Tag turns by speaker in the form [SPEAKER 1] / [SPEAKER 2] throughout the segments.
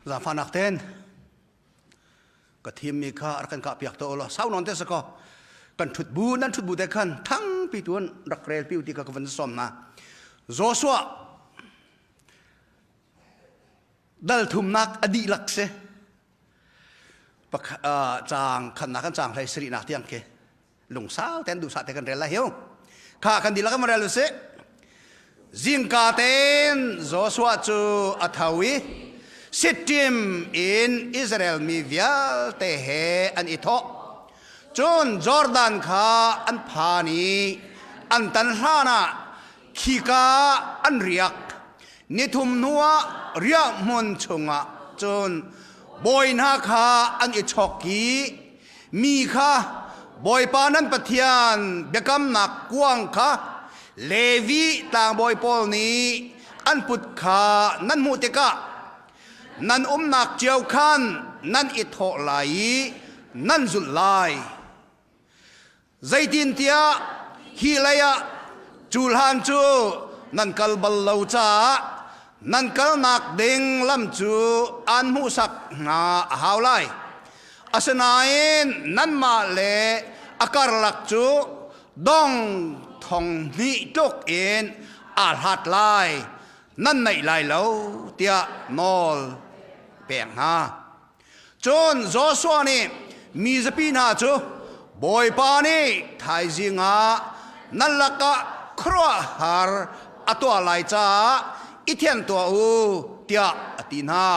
[SPEAKER 1] Zaangfahnak ten ka thimmi kha rak kan kah piak to law sau non te sako kan thut bu nan thut bu te khan thang pi tuan rak rel piu ti ka ka van som na Joshua dal thumnak a dihlak si caang khannak kan caang hlei sarihnak tiang khi lungsau ten duhsah te kan rel lai hiu kha kan dihlak kan rel usih zingka ten Joshua cu a tho i Sittim in Israel mi vialte he an i thawh cun Jordan kha an phan i an tan hlan ah khika an riak nithum hnuah riahhmun chungah cun bawi hna kha an i chok i mi kha Bawipa nan Pathian biakamnak kuang kha Levi tlangbawi pawl nih an put kha nan hmuh tikah nan umnak cio khan nan i thawh lai i nan zulh lai. Zeitintiah hi leiah cu hlan cu nan kal bal lo caah nan kalnak ding lam cu aan hmuhsak hna a hau lai. Asinain nanmah le a karlak cu dong thong hnih tluk in aa hlat lai, nan naih lai lo tiah nawl pek hna. Cun Joshua nih mi zapi hna cu Bawipa nih thaizing ah nan lakah khuaruahhar a tuah lai caah i thianh tuah u tiah a ti hna.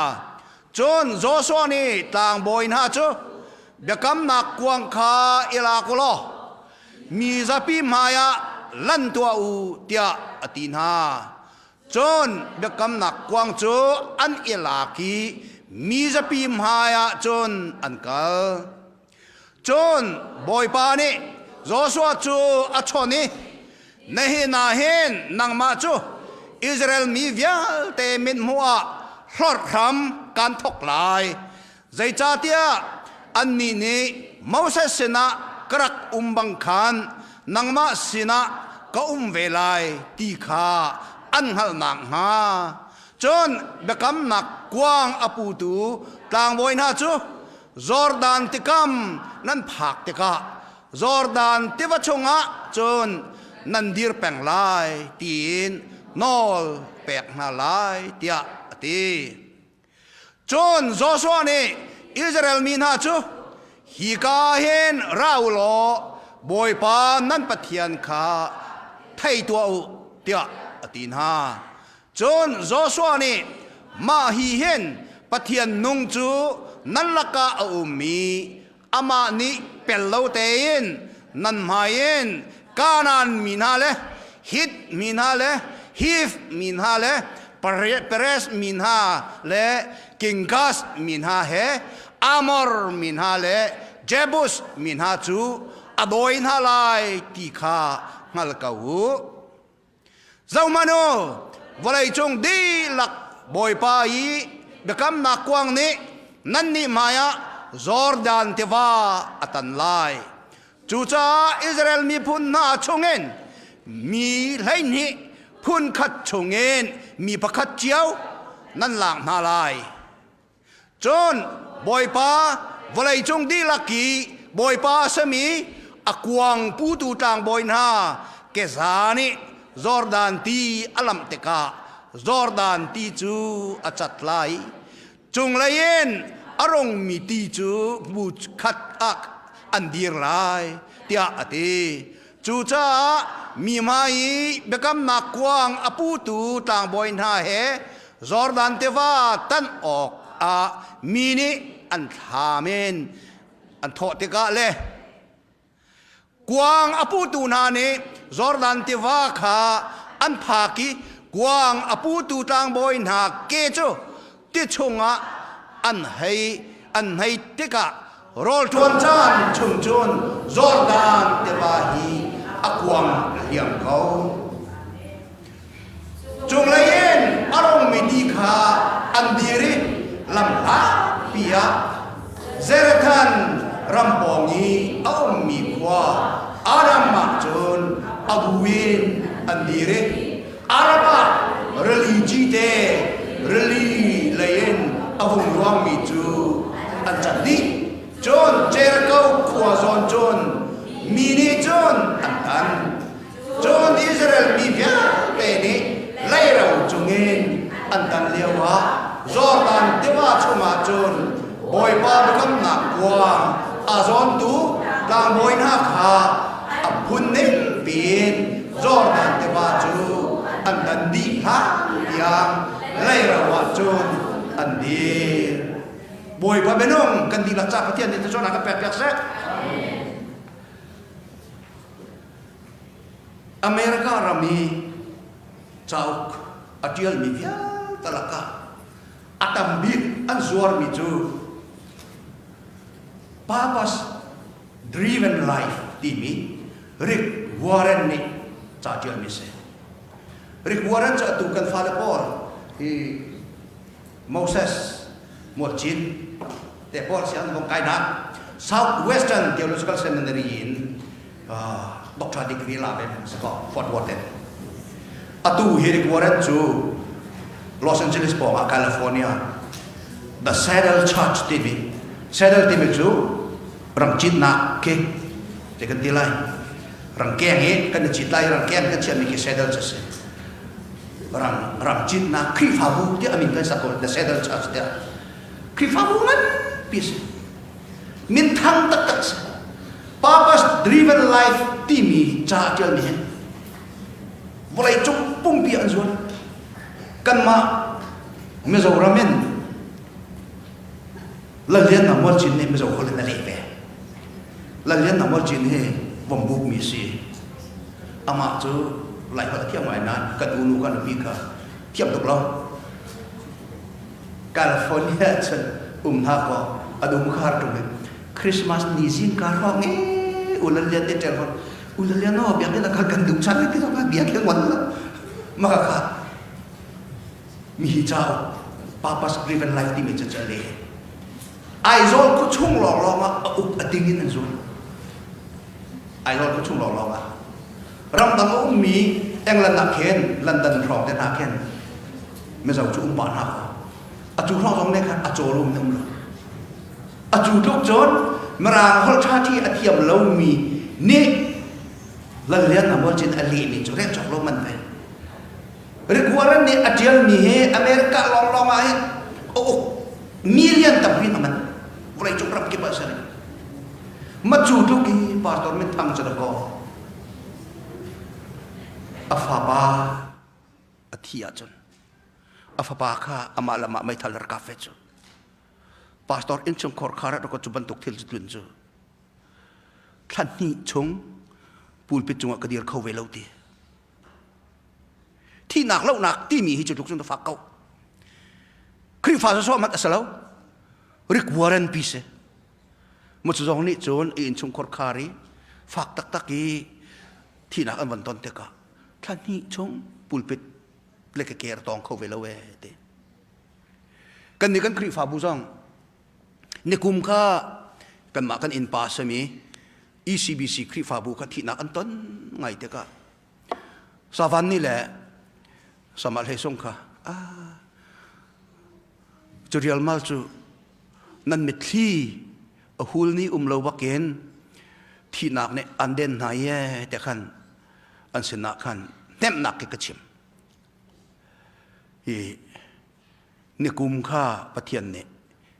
[SPEAKER 1] Cun Joshua nih tlangbawi hna cu biakamnak kuang kha i lak u law mi zapi hmaiah lan tuah u tiah a ti hna. Cun biakamnak kuang cu an i lak i mi zapi hmaiah cun an kal. Cun Bawipa nih Joshua cu a chawnh i, Nihin ah hin nangmah cu Israel mi vialte mithmuh ah hlorh hram kaan thawk lai. Zeicahtiah annih nih Moses sinah ka rak um bang khan nangmah sinah ka um ve lai ti kha an hngalh nakhnga. Cun biakamnak kuang a putu tlangbawi hna cu Jordan tikam nan phak tikah Jordan tiva chungah cun nan dir peng lai tiin nawl pek hna lai tiah a ti. Cun Joshua nih Israel mi hna cu, Hika hin ra u law Bawipa nan Pathian kha thei tuah u, tiah a ti hna. Cun Joshua nih, Mah hi hin Pathian nung cu nan lakah a um i amah nih pel lo tein nan hmai in Kanaan mi hna le Hit mi hna le Hiv mi hna le Peres mi hna le Kingas mi hna he Amor mi hna le Jebus mi hna cu a dawi hna lai ti kha hngal ko u. Zohhmanh u, vawleicung dihlak Bawipa i biakamnak kuang nih nannih hmaiah Jordan tiva a tan lai. Cucaah Israel miphun hna chungin mi 12 phun khat chungin mi pakhat cio nan lak hna lai. Cun Bawipa vawleicung dihlak i Bawipa a simi a kuang putu tlangbawi hna keza nih Jordan ti a lamh tikah Jordan ti cu a cat lai. Cunglei in a rungmi ti cu bu khat ah an dir lai, tiah a ti. Cucaah mi hmai i biakamnak kuang a putu tlangbawi hna he Jordan tiva tan awk ah mi nih an thlam in an thawh tikah le kuang a putu hna nih Jordan tiva kha an phak i kuang a putu tlangbawi hna ke cu ti chungah an hei an hei tikah rawlṭuan caan chung cun Jordan tiva hi a kuang a liam ko. Cunglei in a rungmi ti kha an dir i lamhlatpi ah Zarethan ram pawng i a ummi khua Adam ah cun a bu in an dir i Arab ah rili cite rili lei in a vung luangmi cu an cat dih. Cun Jericho khua zawn cun mi nih cun an tan. Cun Israel mi vialte nih leiro cungin an tan lioah Jordan tiva chungah cun Bawipa biakamnak kuang a zawntu tlangbawi hna kha a phun ning piin Jordan tiva cu an tan dih hlan tiang leiro ah cun an dir. Bawipa minung kan dihlak ca Pathian nih thluachuahnak kan pek piak seh. America ram i cauk a ṭialmi vialte lakah a tam bik an zuarmi cu Purpose Driven Life timi Rick Warren nih ca ṭialmi a si. Rick Warren cu atu kan fale pawl hi Moses Mualcin te pawl si an vong kainak Southwestern Theological Seminary in doctor degree la ve si ko Fort Worth in. Atu hi Rick Warren cu Los Angeles pawngah California The Saddle Church timi Saddle timi cu rangcitnak khi te kan ti lai rangkeng i kan i cit lai rangkeng kan chiahmi khi saddle cu a si rang rangcitnak Khrihfabu tiah a min kan sak ko The Saddle Church tiah Khrihfabu nganpi a si minthang taktak si purpose driven life timi ca a ṭialmi hi vawleicung pumpi an zuan kanmah Mizoram in Lallian na Mualcin nih Mizo holh in a leh ve Lallian na Mualcin hi vombuk mi si amah cu Lai holh a thiam ngai nain kan unu kan nupi kha thiam tuk lo California cun um hna kaw a dum khar ṭung in Christmas ni zingka hrawng i Ulalian te ṭel hon Ulalian aw biakinn ah khan kan dum chan ti zong bia khi ngon lo maka kha mi hi cauk Purpose Driven Life timi cu a le Aizawl khuachung lawnglawng ah a uk a ding in an zul Aizawl khuachung lawnglawng ah ramdang a ummi England ah khin London hrawng te hna khin Mizo cu um pah hna kaw a cu hrawng zong ne khan a caw rum ne um lo a cu tluk cun Mirang holh ṭha ṭhi a thiam lomi nih Lallian Namual cin a lehmi cu rel cawk lo man ve Rick Warren nih a ṭialmi hi America lawnglawng ah hin a uk million tampi a man vawleicung ram kip ah si ma cu tluk i pastor minthang cu dakaw a fapa a thi ahcun a fapa kha amah le amah meithal rak kap ve cu pastor innchungkhar khar ah cu bantuk thil cu tlun cu thla hnih chung pulpit cungah ka dir kho ve lo ti thihnak lohnak timi hi cu tluk cun fak ko Khrihfa sawsawh hmanh a si lo Rick Warren pi si mu cu zong nih cun i innchungkhar khar i fak taktak i thihnak an van ton tikah thla hnih chung pulpit le ka ker tawng kho ve lo e ti kan nih kan Khrihfabu zong nikum kha kanmah kan innpa sami ECBC Khrihfabu kha thihnak an ton ngai tikah Savan nih le sama hlei sung kha ah cu rialmal cu nan mitthli a hul ni um lo bakin thihnak nih an den hna ye te khan an sinah khan hnemhnak khi ka chim hi nikum kha Pathian nih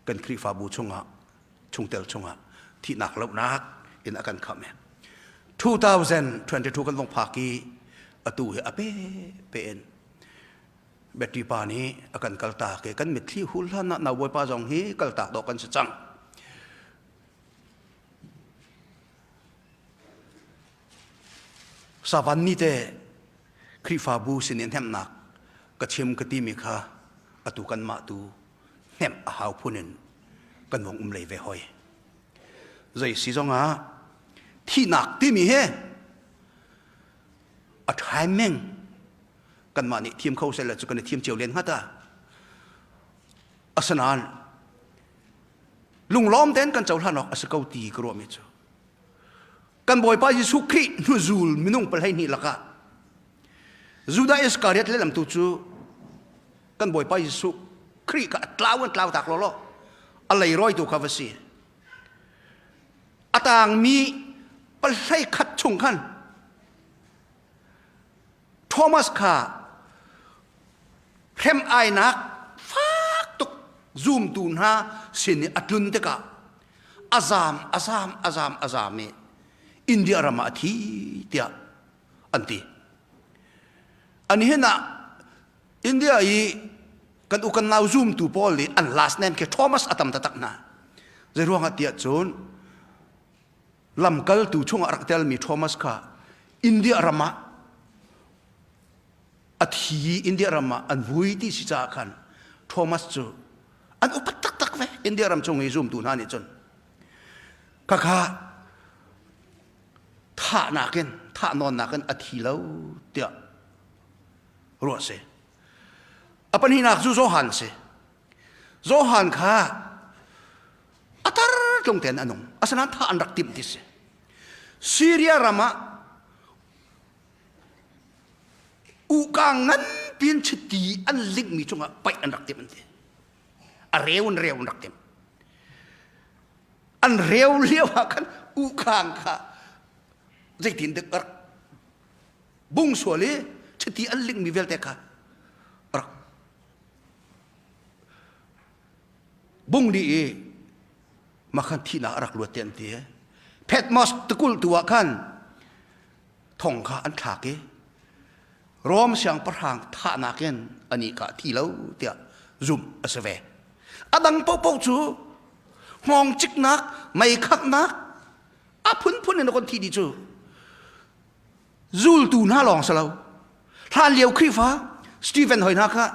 [SPEAKER 1] kan Khrihfabu chungah chungtel chungah thihnak lohnak in a kan khamh 2022 kan vong phak i atu hi a pe pe in Betty pa nih a kan kaltak i kan mitthli hul hlan ah nau bawipa zong hi kaltak dawh kan si cang. Savan ni te Khrihfabu sin in hnemhnak ka chim ka timi kha atu kanmah tu hnemh a hau phun in kan vong um lei ve hoi. Zei si zongah thihnak timi hi a timing kanmah nih thiam kho seh cu kan i thiam cio len hnga ta asinain lunglawm tein kan cohlan awk a si ko ti ka ruahmi cu kan Bawipa Jesuh Khrih hnuzul minung palhei hnih lakah Judah Iskariot lehlam tu cu kan Bawipa Jesuh Khrih kha a tlau an tlau tak law law a leirawitu kha va si. A tangmi pahlei khat chung khan Thomas kha hrem ainak fak tuk zumtu hna sin i a tlun tikah a zaam a zaam a zaam a zaam i India ram ah a thi tiah an ti. An hin ah India i kan u kan nau zumtu pawl nih an last name khi Thomas a tam taktak hna. Zei ruangah tiah cun lamkaltu chungah rak telmi Thomas kha India ram ah a thi India ram ah an vui ti si caah khan Thomas cu an upat taktak ve India ram chung i zumtu hna nih cun khakha thahnak in thahnawnnak in a thi lo tiah ruah si. A pahnihnak cu Johan si. Johan kha a tar tlung tein a nung. Asinain thah an rak timh ti si. Syria ram ah uhkang nganpi in chiti an lingmi cungah paih an rak timh an ti. A reu in reu an rak timh. An reu lio ah khan uhkang kha zeitin dik rak bung sual i chiti an lingmi vialte kha rak bung dih i makhan thihnak a rak luat te an ti. Patmos tikulh tu ah khan thong kha an thlak i Rom siangpahrang thahnak in ani kha thi lo tiah zumh a si ve. A dang paohpaoh cu hngawng ciknak, mei khaknak, a phunphun in a kon thi dih cu zultu hna lawng si lo hlan lio Khrihfa Stephen hoi hna kha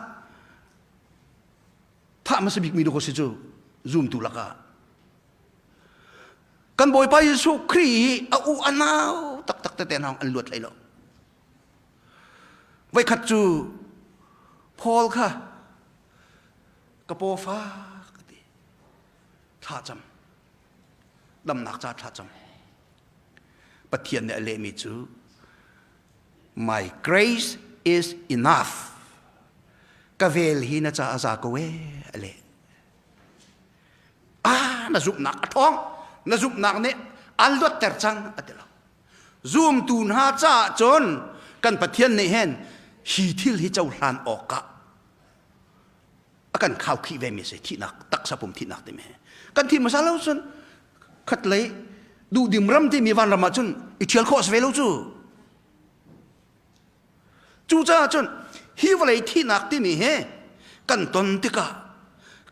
[SPEAKER 1] thah hmasa bikmi dawk si cu zumtu lakah kan Bawipa Jesuh Khrih hi a u a nau taktak tete hna an luat hlei lo voikhat cu Paul kha ka paw fak a ti thla cam damnak ca thla cam Pathian nih a lehmi cu My grace is enough. Ka vel hi na ca a za ko e a leh. Ah, na zumhnak a ṭhawng. Na zumhnak nih an luatter cang a ti lo. Zumtu hna caah cun kan Pathian nih hin hi thil hi cohlan awkah a kan khaukhih ve mi si thihnak taksa pum thihnak timi hi kan thi hmasa lo cun khatlei duhdim ram timi vanram ah cun i ṭhial khawh si ve lo cu cucaah cun hi vawlei thihnak timi hi kan ton tikah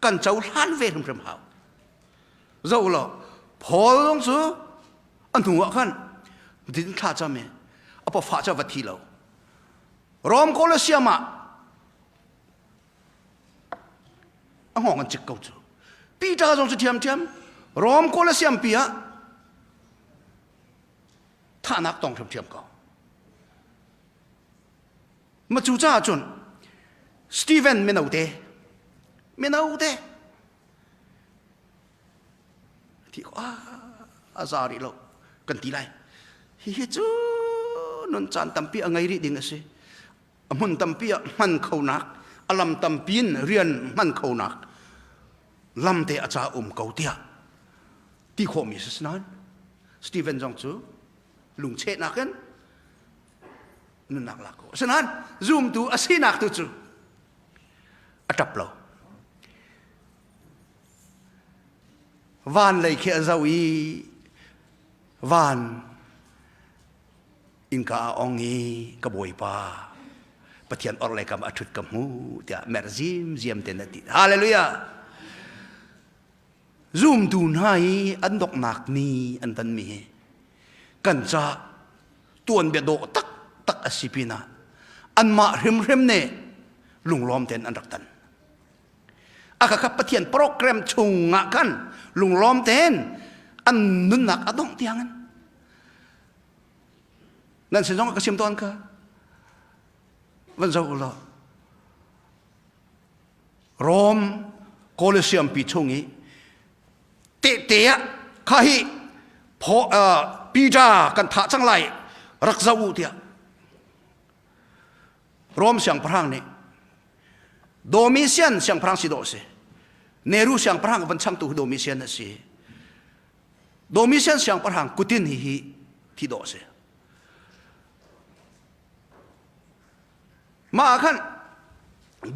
[SPEAKER 1] kan cohlan ve hrimhrim hau zoh law Paul zong cu a hnu ah khan din thla cam i a pafa cu a va thi lo Rom Colosseum ah a hngawng an cik ko cu Peter zong cu ṭhiamṭhiam Rom Colosseum pi ah thahnak tong ṭhiamṭhiam ko ma cu caah cun Stephen mino te mino te thi ko a za rih lo kan ti lai hihi cu nun caan tampi a ngei rih ding a si a hmun tampi ah hman khonak a lam tampi in rian hman khonak lam te a ca um ko tiah ti khawhmi si nain Stephen zong cu lungchehnak in nunnak lak ko asinain zumtu a sinak tu cu a ṭap lo van lei khi a zoh i van innka a ong i ka bawipa Pathian orhlei kam a ṭhut ka hmu tiah merh zimziam ten a ti. Hallelujah! Zumtu hna i an donghnak ni an tonmi hi kan ca tuanbia dawh taktak a si pinah anmah hrimhrim nih lunglawm tein an rak tan. A khakha Pathian program chungah khan lunglawm tein an nunnak a dongh tiangin Nan sin zong ka sim tawn kha. Van zoh law. Rom Colosseum pi chung i tehte ah kha hi pho Peter kan thah cang lai rak zoh u tiah Rom siangpahrang nih. Domitian siangpahrang si dawh a si. Neru siangpahrang van changtu Domitian a si. Domitian siangpahrang kutin hi hi thi dawh a si. Mah ah khan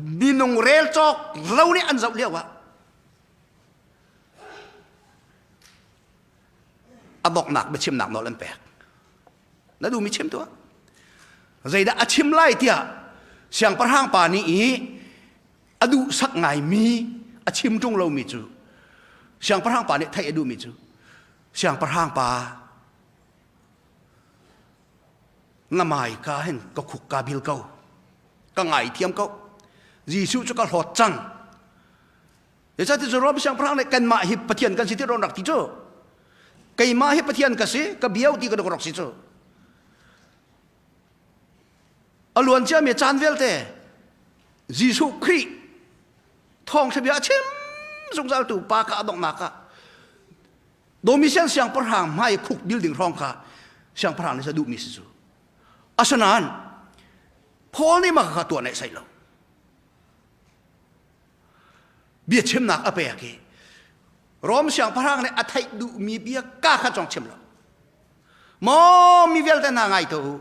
[SPEAKER 1] minung rel cawk lo nih an zoh lio ah a donghnak biachimnak nawl an pek. Na duhmi chim tuah. Zeidah a chim lai tiah siangpahrang pa nih i a duhsak ngaimi a chim ṭung lomi cu siangpahrang pa nih theih a duhmi cu siangpahrang pa na mai ka hin ka khuk ka bil ko ka ngaithiam ko Jesuh cu ka hlawt cang Zeicahtiah cu Rom siangpahrang nih kanmah hi Pathian kan si ti ron rak ti cu. Keimah hi Pathian ka si, ka biau ti ka rak si cu. A luan ciami caan vialte Jesuh Khrih thawngṭha bia a chim zungzal tu pa ka a donghnak ah Domitian siangpahrang hmai khuk bil ding hrawng kha siangpahrang nih sa duhmi si cu. Asinain Paul nih mah kha tuah naih sai lo. Biachimnak a pek i Rom siangpahrang nih a theih duhmi bia ka kha cong chim lo. Maw mi vialte hna ngai to u.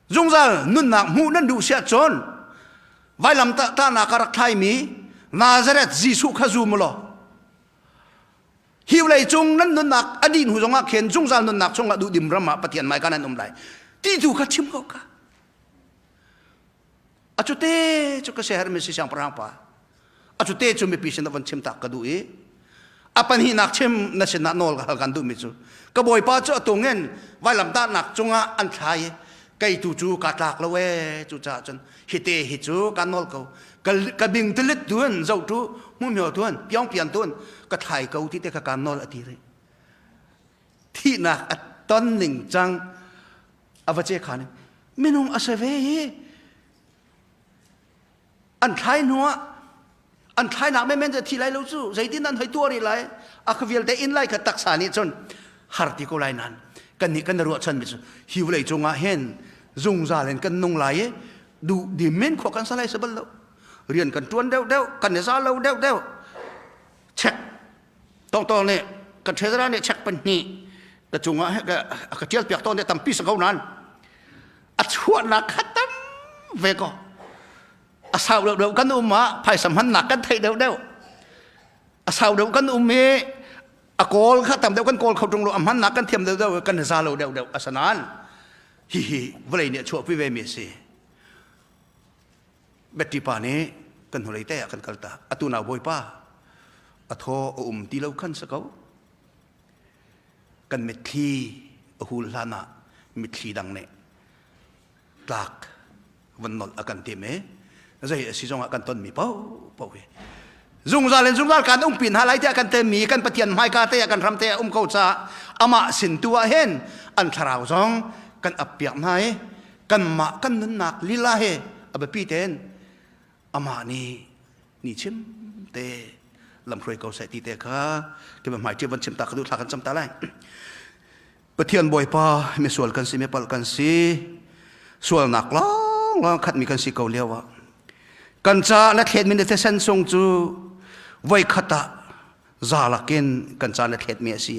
[SPEAKER 1] Zungzal nunnak hmuh nan duh siah cun vailam tahnak a rak thlaimi Nazareth Jesuh kha zum u law hi vawlei cung nan nunnak a dih hnu zongah khin zungzal nunnak chungah duhdim ram ah Pathian hmai kan an um lai ti tu kha chim ko ka. A cu te cu ka siaherh mi si siangpahrang pa. A cu te cu mipi sin ah von chim tak ka duh i a pahnihnak chim na sinah nawl ka hal kan duhmi cu ka bawipa cu a tungin vailamtahnak cungah an thlai i kei tu cu kaa tlak lo ee cucaah cun hi te hi cu ka nawl ko ka bing tilit tuan zoh tu hmuhmio tuan piangpian tuan ka thlai ko ti te kha kaan nawl a ti rih thihnak a ton ning cang a va ce khan minung a si ve hi An thlai hnuah an thlainak menmen cu thi lai lo cu zeitin an hoi tuah rih lai a kha vialte in lai kha taksa nih cun har ti ko lai nan kan nih kan ruahchan mi cu hi vawlei cungah hin zungzal in kan nung lai i duh dim men khua kan sa lai sa bal lo rian kan tuan deuh deuh kan i za lo deuh deuh check tawngtawng nih kan treasurer nih check pahnih ka cungah ka tial piak tawn tampi sa ko nan a chuahnak kha tam ve ko a sau deuh deuh kan um ah phaisa hmannak kan theih deuh deuh a sau deuh kan um i a kawl kha tam deuh kan kawl kho ṭung lo a hmannak kan thiam deuh deuh kan za lo deuh deuh asanain hihi vawlei nih a chuahpi ve mi a si Betty pa nih kan hnulei te ah kan kal ta atu nau bawipa a thaw a um ti lo khan sa ko kan mitthli a hul hlan ah mitthli dang nih tlak van nolh a kan tim i zei a si zongah kan tonmi paohpaoh hi zungzal in zungzal kan umpi hna lai tiah kan temi kan Pathian hmaika te ah kan ram te ah um ko caah amah sin tu ah hin an thlarau zong kan ap piak hna i kanmah kan nunnak lila he a biapi tein amah nih ni chim te lamhruai ko seh ti te kha ke hmai ṭi van chim ta ka duh thla kan cam ta lai Pathian Bawipa misual kan si mipalh kan si sualnak lawng lawng khatmi kan si ko lio ah kan ca na thlet mi na thisen sung cu voi khat ah za lakin kan ca na thlet mi a si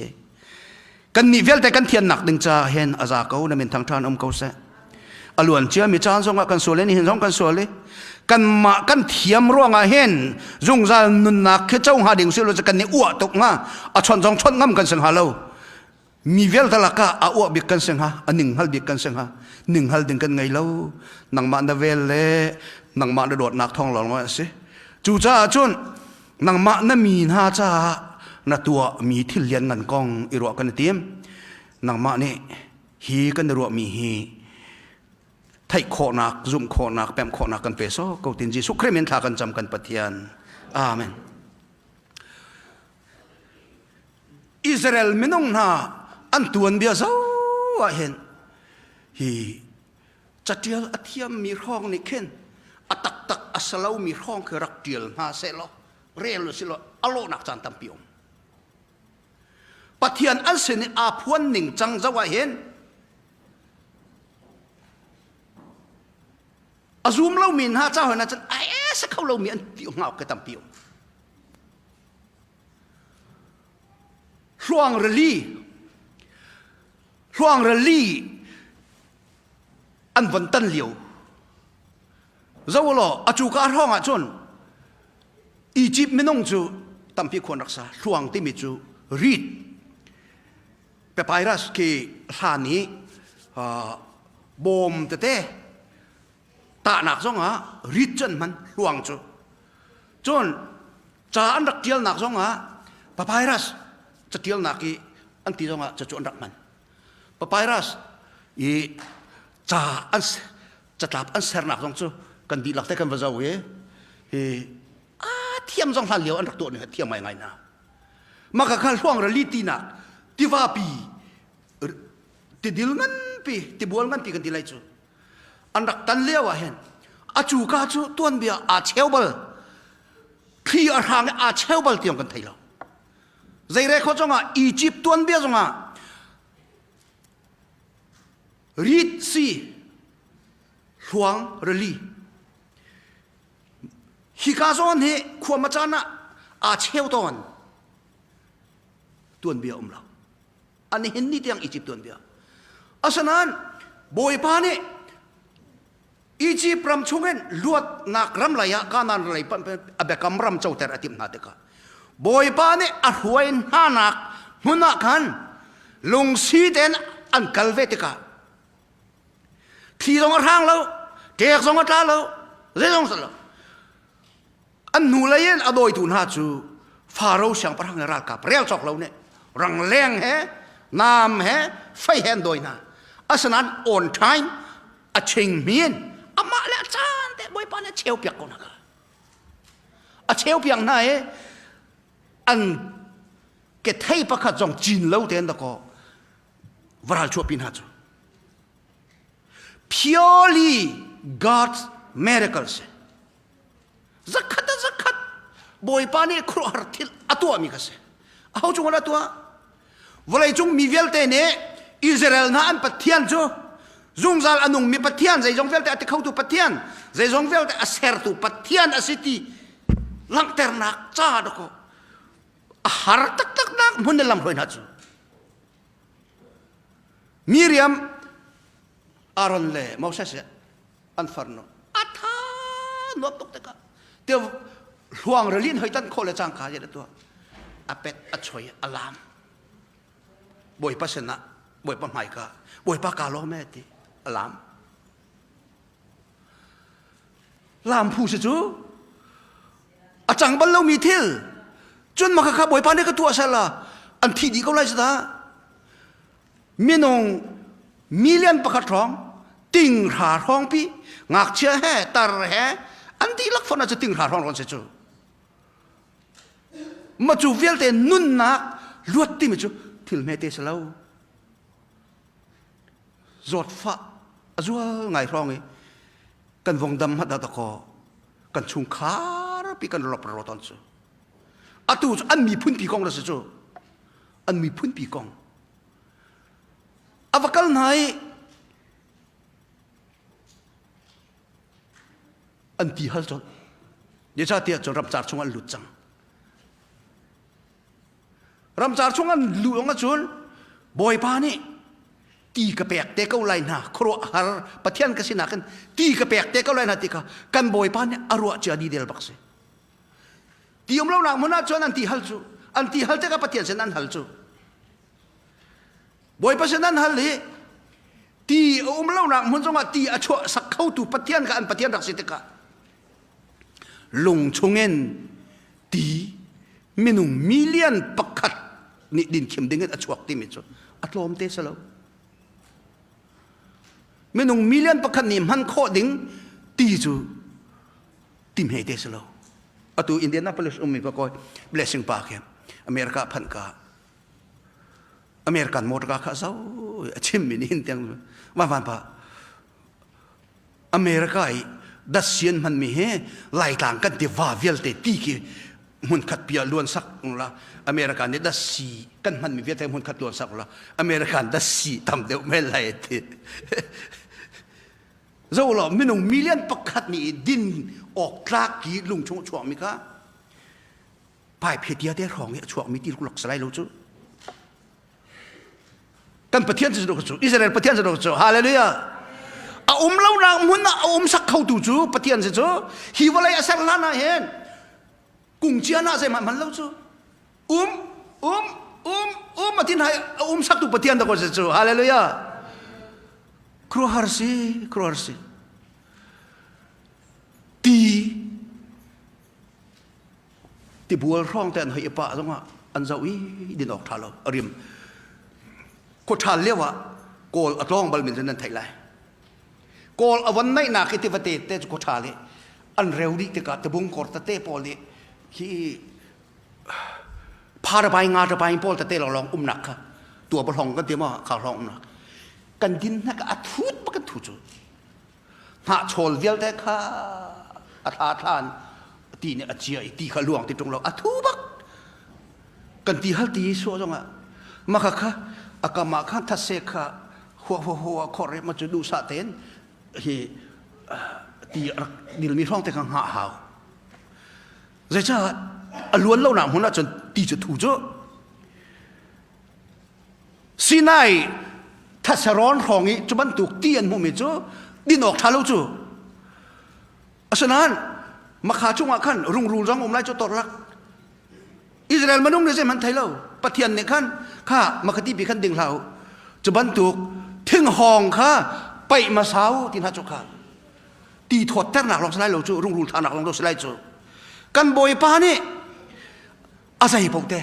[SPEAKER 1] kan nih vialte kan thiannak ding ca hen a za ko na min thang ṭhan um ko seh a luan cia mi caan zongah kan sual i nihin zong kan sual i kanmah kan thiam ruangah hin zungzal nunnak khi co hnga ding si lo kan nih uah tuk hnga a chon zong chon ngam kan si hnga lo mi vialte lakah a uah bik kan si hnga a ninghngal bik kan si hnga ninghngal ding kan ngei lo nangmah na vel le nangmah na dawtnak thawng lawng a si cucaah cun nangmah na mi hna caah na tuah mi thil lian ngan kong i ruah kan i tim nangmah nih hi kan i ruahmi hi theih khawhnak zumh khawhnak pemh khawhnak kan pe so ko tin Jesuh Khrih min thla kan cam kan Pathian amen Israel minung hna an tuanbia zo ah hin hi catial a thiammi hrawng nih khin a taktak a salomi hrawng khi rak tial hna sehlaw rel u silaw a lawhnak caan tampi um Pathian an sin i aa phuan ning cang zo ah hin. A zum lomi hna ca hoi cun ai sa kho lomi an ti hnga ke tampi um. Hluang rili hluang rili an von tan lio zo law a cu ka hrawng ah cun Egypt minung cu tampi khuan rak sa hluang timi cu reed papyrus khi hlan i bawm tete tahnak zongah reed cu an hman hluang cu cun ca an rak ṭialnak zongah papyrus catialnak i an ti zongah ca cu an rak hman papyrus i ca an catlap an sernak zong cu kan dihlak te kan va zoh i hi a thiam zong hlan lio an rak tuah ni thiam ngai ngai na maka kha hluang rali tinak tivapi tidil nganpi tibual nganpi kan ti lai cu an rak tan lio ah hin a cu ka cu tuanbia aa cheu bal thli a hrang i aa cheu bal tiang kan thei lo zeire kho zongah Egypt tuanbia zongah Reed Sea hluang rili hika zawn hi khua macan ah aa cheu tawn tuanbia um lo an hin ni tiang Egypt tuanbia asinain Bawipa nih Egypt ram chungin luatnak ram lei ah Kanaan lei a biakam ram coter a timh hna tikah Bawipa nih a hruai hnanak hmun ah khan lungsi tein an kal ve tikah thli zong a hrang lo ṭek zong a tla lo zeizong si lo an hnulei in a dawitu hna cu Faro siangpahrang le ralkap rel cawk lo nih rangleng he nam he fei he an dawi hna asinain on time a ching min amah le a caan te bawipa nih a cheu piak ko hna kha a cheu piak hna i an ke thei pakhat zong cin lo tein dakaw varal chuahpi hna cu purely God's miracles zakhat a zakhat bawipa nih khuaruahhar thil a tuahmi kha si aho cung a tuah vawleicung mi vialte nih Israel hna an Pathian cu zungzal a nungmi Pathian zeizong vialte a ti khotu Pathian zeizong vialte a sertu Pathian a si ti langhternak ca dakaw a har taktak nak hmun in lamhruai hna cu Miriam Aaron le Moses an farnu a tha nuam tuk tikah te hluang ralin hoi tan khawh le cangka je tuah a pet a choi a lam bawipa sinah bawipa hmaika bawipa ka lawm e ti a lam lam phu si cu a cang bal lomi thil cun maka kha bawipa nih ka tuah sela an thi dih ko lai dah minung million pakhat hrawng tinghra hrawngpi ngakchia he tar he an dihlak fon ah cu tinghra hrawng rawn si cu ma cu vialte nunnak luat timi cu thil hmete si lo zawtfah a zual ngai hrawng i kan vong dam hmat dah kaw kan chungkhar pi kan rop ro ton cu atu cu an miphun pi kong la si cu an miphun pi kong a va kal hna i an ti hal colh zeicahtiah cun ramcar chung an lut cang ramcar chung an luh ong ahcun bawipa nih ti ka pek te ko lai hna khuaruahhar pathian ka sinak in ti ka pek te ko lai hna ti kha kan bawipa nih a ruah cia di del bak si Ti um lonak hmun ah cun an ti hal cu an ti hal tikah Pathian sin an hal cu Bawipa sin an hal i ti a um lonak hmun zongah ti a chuah sak khotu Pathian kha an Pathian rak si tikah lung chungin ti minung million pakhat nih din khim dingin a chuak timi cu a tlawm te si lo minung million pakhat nih hman khawh ding ti cu ti hme te si lo atu Indianapolis ummi ka kawi blessing pa khi America phanh ka American motor ka kha zo a chim mi hin tiang van van pa America i dasian hman mi he laitlang kan ti va vialte ti khi hmun khat pia luan sak la America nih dasi kan hman mi vialte hmun khat luan sak la American dasi tam deuh mel lai ti. Zo law minung million pakhat nih din awk tlak ki lung chung chuakmi kha pipe he tia te hrawng i a chuakmi ti lak salai lo cu. Kan Pathian cu cu Israel Pathian cu cu hallelujah. A um lo nak hmun ah a um sak kho tu cu Pathian si cu hi vawlei a ser hlan ah hin kung cia na zeihmanh hman lo cu um um um um a tin hai a um sak tu Pathian da ko si cu hallelujah. Khuaruahhar si, khuaruahhar si. Ti tibual hrawng te an hoi i pah zongah an zoh i din awk ṭha lo a rim. Khuaṭhal lio ah Kawl a tlawng bal min cu nan theih lai. Kawl a von naihnak hi tivate te cu khuaṭhal i an reu dih tikah tibung kor tete pawl nih hi pharabai nga rabai pawl tete lawnglawng umnak kha tua bahlong kan ti maw kha hlong umnak kan din hna ka a thut bak kan thu cu hnahchawl vialte kha a thla thlan ti nih a cia i ti kha luang ti ṭung lo a thu bak kan ti hal ti suah zongah maka kha a kam ah khan thase kha hua hua hua khor ma cu duhsah tein hi ti rak dilmi hrawng te kha hngah hau zeicah a luan lo nak hmun ah cun ti cu thu cu Sinai thatsarawn hrawng i cu bantuk ti an hmuhmi cu din awk ṭha lo cu. Asinain makha chungah khan rungrul zong um lai cu torlak. Israel minung nih zeihmanh thei lo. Pathian nih khan kha makhati pi khan ding hlah u. Cu bantuk thinghawng kha paih hmasa u ti hna cu kha ti thawtternak lawng si lai lo cu rungrul thahnak lawng si lai cu. Kan Bawipa nih a zei paoh te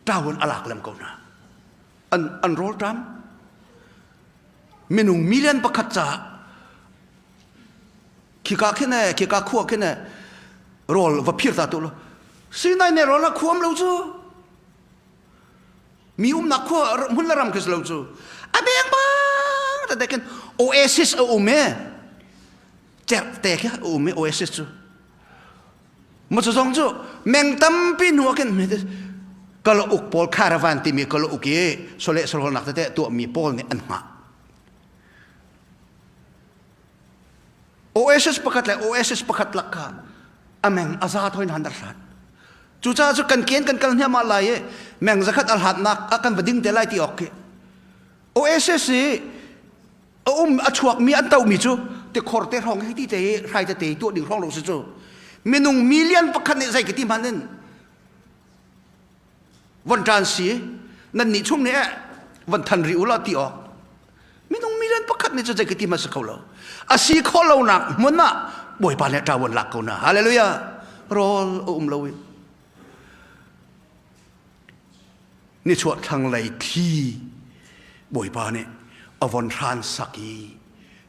[SPEAKER 1] ṭawan a lak lem ko hna. An, an rawlṭam. Minung million pakhat caah khika khin e khika khua khin e rawl va phir ta tu lo sinai ne rawl a khuam lo cu mi umnak khua hmun le ram khi lo cu a beng bang te khin oasis a um e cerh te khi a um e oasis cu Maw cu zong cu meng tampi hnu ah khin kalauk pawl caravan timi kalauk i sawleh sawlnak tete tuahmi pawl nih an hngah. Oasis pakhat le oasis pakhat lak kha a meng a za thoin han dar hlat. Cucaah cu kan ken kan kal hniahmah lai i meng zakhat a hlatnak a kan va ding te lai ti awk khi. Oasis i a um a chuakmi an tomi cu tikhor te hrawng hi ti te hi hrai tete tuah ding hrawng lo si cu minung million pakhat nih zei ka ti hmanh in von ṭan si nan nih chung nih von than ri ula ti awk minung million pakhat nih cu zei ka ti hmanh si kho lo a si khawh lonak hmun ah bawipa nih ṭawan lak ko na hallelujah rawl a um lo i nichuah thlanglei thli Bawipa nih a von hran sak i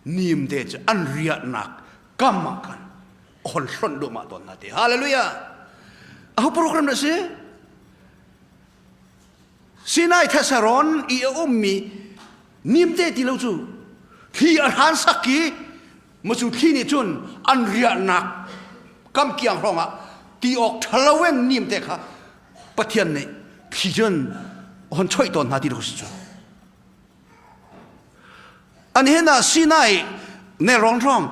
[SPEAKER 1] nimte cu an riahnak kam ah khan a hon hlonh duahmah tawn hna ti hallelujah aho program dah si Sinai Thesaron i a ummi nimte ti lo cu thli a hran sak i ma cu thli nih cun an riahnak kam kiang hrawng ah ti awk ṭhalo in nimte kha Pathian nih thli cun hon choih tawn hna ti lo si cu. An hin ah Sinai nelrawn hrawng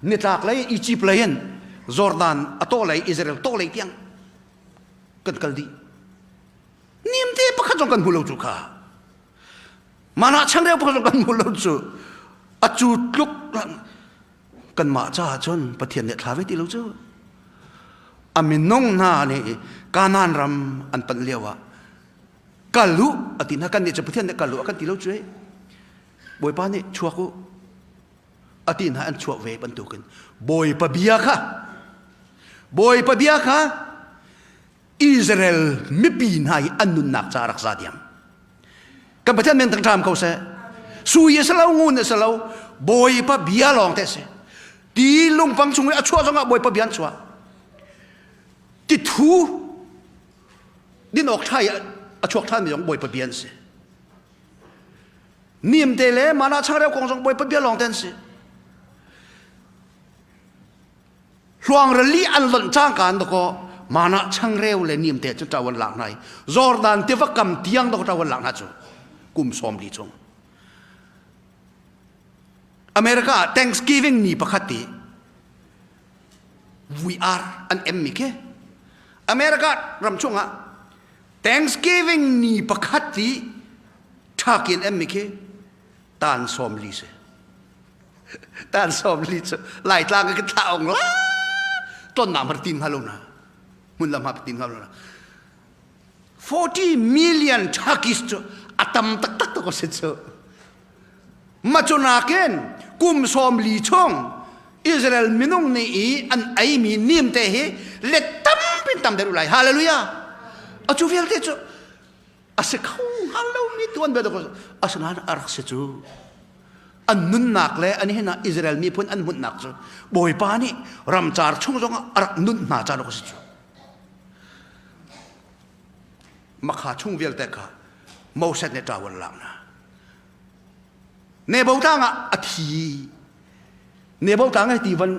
[SPEAKER 1] nitlak lei Egypt lei in Jordan a taw lei Israel taw lei tiang kan kal dih. Nimte pakhat zong kan hmu lo cu kha. Mana changreu pakhat zong kan hmu lo cu. A cu tluk kanmah caah cun Pathian nih thla ve ti lo cu a minung hna nih Kanaan ram an panh lio ah kal u a ti hna kan nih cu Pathian nih kal u a kan ti lo cu Bawipa nih chuak u a ti hna an chuak ve bantukin Bawipa bia kha Bawipa bia kha Israel mipi hna hi an nunnak ca rak za diam. Kan Pathian men tangṭam ko seh. Sui a si lo, ngun a si lo, Bawipa bia lawng te si. Ti lungpang chung i a chuah zongah Bawipa bia an chuah. Ti thu din awk ṭha i a chuak ṭhanmi zong Bawipa bia an si. Nimte le mana changreu kong zong Bawipa bia lawng te an si. Hluang rili an lonh cangka in dakaw mana changreu le nimte cu ṭo an lak hna i Jordan tiva kam tiang dakaw ṭo an lak hna cu kum 40 chung. America ah Thanksgiving ni pakhat ti we are an em mi khi America ram chungah Thanksgiving ni pakhat ti thakin em mi khi tan sawm li si tan sawm li cu laitlang ka thla ong la ton na mar tin halo na mun lam ha tin halo na 40 million Turkish cu a tam taktak to ko si cu Macunakin kum sawm li chung Israel minung nih i an eimi nim te hi let tampin tam deuh lai. Hallelujah. A cu vialte cu a si kho hngal lomi tuan bia dawk asinain a rak si cu. An nunnak le an hin ah Israel miphun an hmunhnak cu Bawipa nih ramcar chung zongah a rak nunh hna ca dawk a si cu. Makha chung vialte kha Moses nih ṭawal lak hna. Nebo tlang ah a thi. Nebo tlang hiti van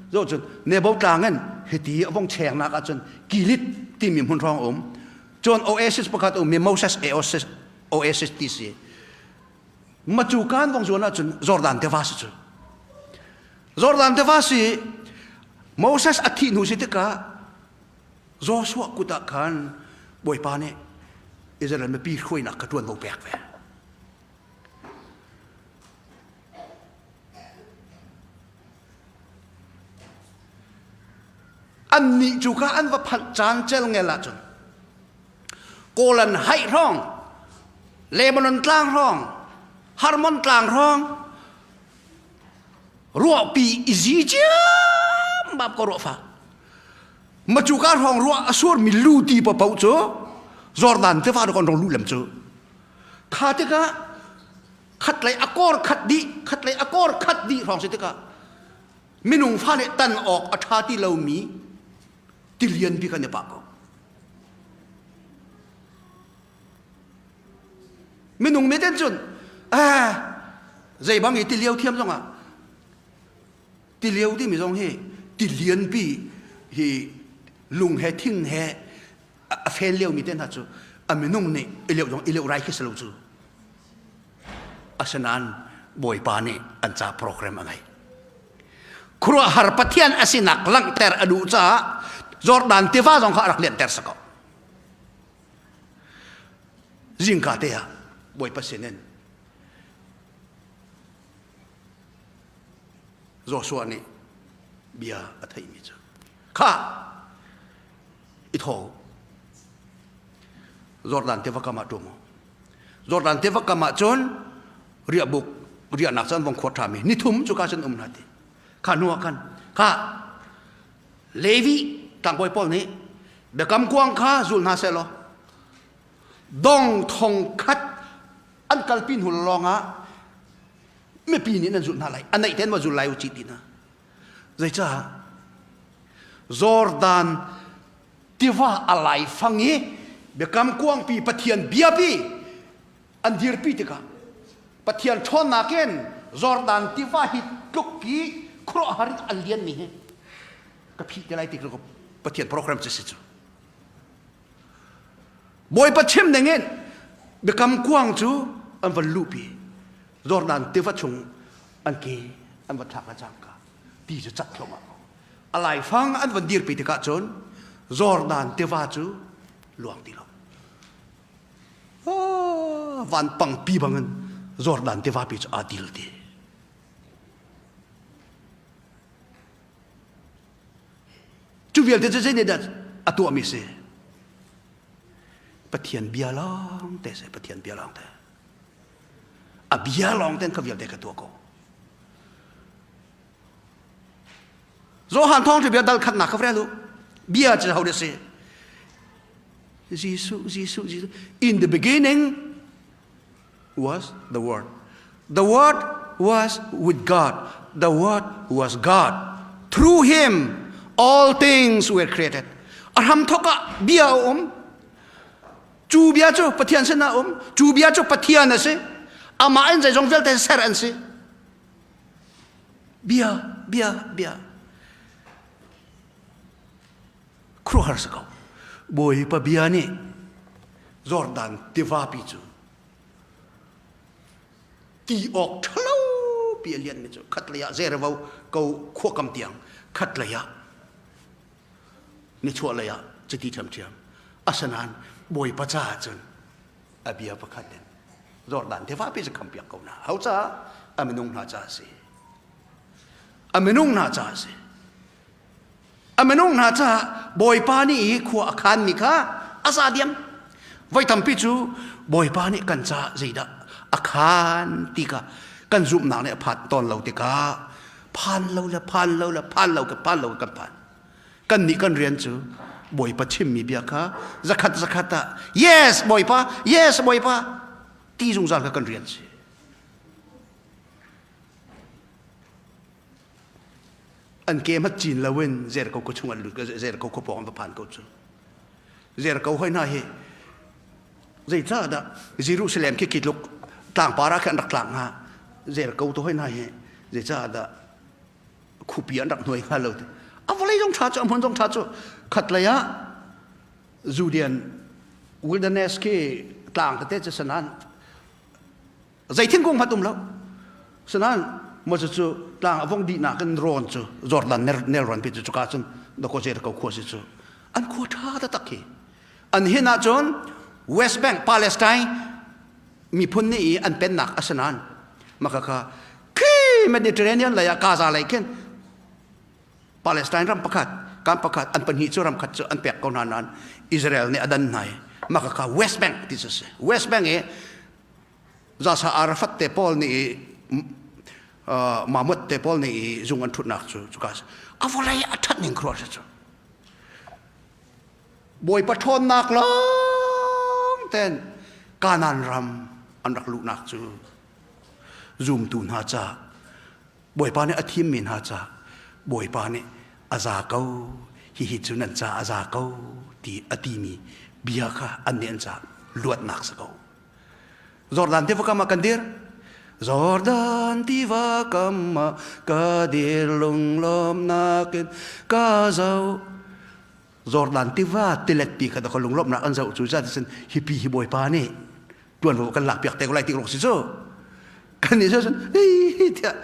[SPEAKER 1] zoh cun Nebo tlang in hiti a vong chengnak ahcun Kilit timi hmun hrawng um. Cun oasis pakhat um mi Moses Oasis Oasis ti si. Macu kan vong zuan ahcun Jordan tiva si cu. Jordan tiva si Moses a thih hnu si tikah Joshua kut ah khan Bawipa nih Israel mipi hruainak kha ṭuanvo pek ve. Annih cu kha an va phanh caan celngel ahcun Golan haih hrawng, Lebanon tlang hrawng, Hermon tlang hrawng ruahpi i zi ciammam ko ruah fa. Macuka hrawng ruah a surmi lu ti paoh cu Jordan tiva kon rong lu lem cu. Kha tikah khatlei a kor khat dih, khatlei a kor khat dih hrawng si tikah minung fa nih tan awk a ṭha ti lomi tilian bik an i pah ko. Minung mi ten cun eh zei bang i tilio thiam zongah tilio timi zong hi tilianpi hi lung he thing he a fel lio mi te hna cu a minung nih ileuh zong ileuh rai khi si lo cu asinain bawipa nih an ca program a ngei khuaruahhar pathian a sinak langhter a duh caah Jordan tiva zong kha a rak lianhter sa ko zingka te ah bawipa sinin Joshua nih bia a theihmi cu kha i tho Jordan tiva kam ah ṭum Jordan tiva kam ah cun riahbuk riahnak cun vong khuar ṭhami nithum cu ka cun um hna ti kha hnu ah khan kha Levi tlangbawi pawl nih biakam kuang kha zul hna seh law dong thong khat an kalpi hnu lawngah mipi nih nan zulh hna lai a naih ten ma zul lai u ci ti hna Zeicah? Jordan tiva a laifang i biakam kuangpi Pathian biapi an dirpi tikah Pathian ṭhawnnak in Jordan tiva hi tluk i khuaruahhar in an lianmi hi ka phih te lai ti Pathian program cu si cu. Bawipa chim dingin biakam kuang cu an van luhpi. Jordan tiva chung an ke an va thlak le cangka ti cu cat thluahmah ko. A laifang an van dirpi tikah cun Jordan tiva cu luang ti lo. Van pangpi bangin Jordan tiva pi cu aa dil ti. Cu vialte cu zei nih dah a tuahmi si? Pathian bia lawng te si, Pathian bia lawng te. A bia lawng ten kha vialte ka tuah ko. Johan thawngṭha bia dal khatnak kha vrel u. Bia cu ho si? Jesuh, Jesuh, Jesuh. In the beginning was the Word. The Word was with God. The Word was God. Through him all things were created. A hramthawk ah bia a um. Cu bia cu Pathian sinah a um. Cu bia cu Pathian a si. Amah in zeizong vialte ser an si. Bia, bia, bia. Khuaruahhar si ko. Bawipa bia nih Jordan tivapi cu ti awk ṭhalo pi a lian mi cu khatlei ah Zerevo ko khua kam tiang khatlei ah nichuah lei ah cuti ṭhiamṭhiam asinain Bawipa caah cun a bia pakhat in Jordan tiva pi cu khampiak ko hna ho caah a minung hna caah a si a minung hna caah a si A minung hna caah Bawipa nih hi khua a khanmi kha a za diam. Voi tampi cu Bawipa nih kan caah zeidah a khan ti kha kan zumhnak nih a phan tawn lo tikah phan lo le phan lo le phan lo ke phan lo kan phan. Kannih kan rian cu Bawipa chimmi bia kha zakhat zakhat ah yes Bawipa yes Bawipa ti zungzal kha kan rian si. An ke hmat cin loin Jericho khua chung an lut Jericho khua pawng an va phan ko cu. Jericho hoi hna hi zeicahdah Jerusalem khi khi tluk tlangpar ah khin an rak tlak hnga Jericho tu hoi hna hi zeicahdah khupi an rak hnuai hnga lo ti. A vawlei zong ṭha cu a hmun zong ṭha cu khatlei ah Judean wilderness khi tlang tete cu sanan Zei thingkung hmanh um lo. Sinain Moses cu tlang a vong dihnak in rawn cu Jordan nelrawn pi cu cuka cun dakaw Jericho khua si cu an khua ṭha taktak hi. An hin ahcun West Bank Palestine miphun nih i an pennak a si nain maka kha khi Mediterranean lei ah Gaza lei khin Palestine ram pakhat kan pakhat an pahnih cu ram khat cu an pek ko hna nain Israel nih a dan hna i maka kha West Bank ti cu si. West Bank i Zasa Arafat te pawl nih i Mahmud te pawl nih i zung an ṭhutnak cu cuka a vawlei a ṭhat ning khuaruah si cu Bawipa ṭhawnnak lawng ten Kanaan ram an rak luhnak cu zumtu hna ca Bawipa nih a thimmi hna ca Bawipa nih a za ko hihi cu nan ca a za ko ti a timi bia kha an nih an ca luatnak si ko Jordan tiva kam ah kan dir. Jordan tiva kam ah ka dir lunglawmnak in ka zoh. Jordan tiva tilet pi kha ka lunglawmhnak an zoh cu zat sin hipi hi bawipa nih tuanvo kan lak piak te ko lai ti ruk si cu. Kan nih cun hi tiah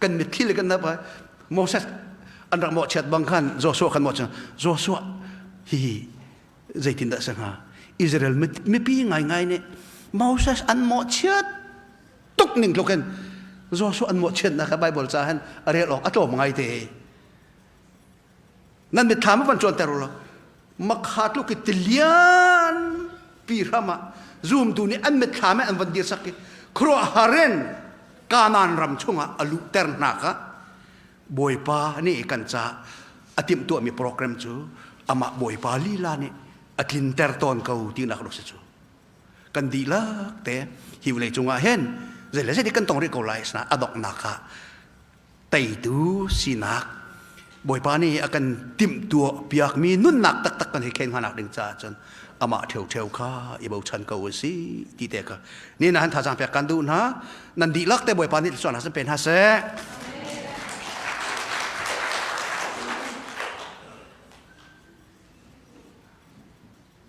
[SPEAKER 1] kan mitthli le kan nap Moses an rak mawhchiat bang khan Joshua kan mawhchiat Joshua hi zeitindah si hnga Israel mipi ngaingai nih Moses an mawhchiat tuk ning tluk in Joshua an mawhchiatnak kha Bible ca hin a rel awk a tlawm ngai te nan mitthlam van cuanter u law makha tluk i tilian pi hram ah zumtu nih an mitthlam an van dir sak i khuaruahhar in Kanaan ram chungah a luhter hna kha Bawipa nih kan ca a timhtuahmi program cu amah Bawipa lila nih a tlinter tawn ko tinak rak si cu. Kan dihlak te hi vawlei cungah hin zei le zei kan tong rih ko lai asinain a donghnak ah teitu sinak Bawipa nih a kan timhtuah piakmi nunnak taktak kan hei khen hnganak ding caah cun amah ṭheuṭheu kha i bochan ko u si ti te kha ni na han thazaang pek kan duh hna nan dihlak te Bawipa nih thluachuahnak san pe hna seh.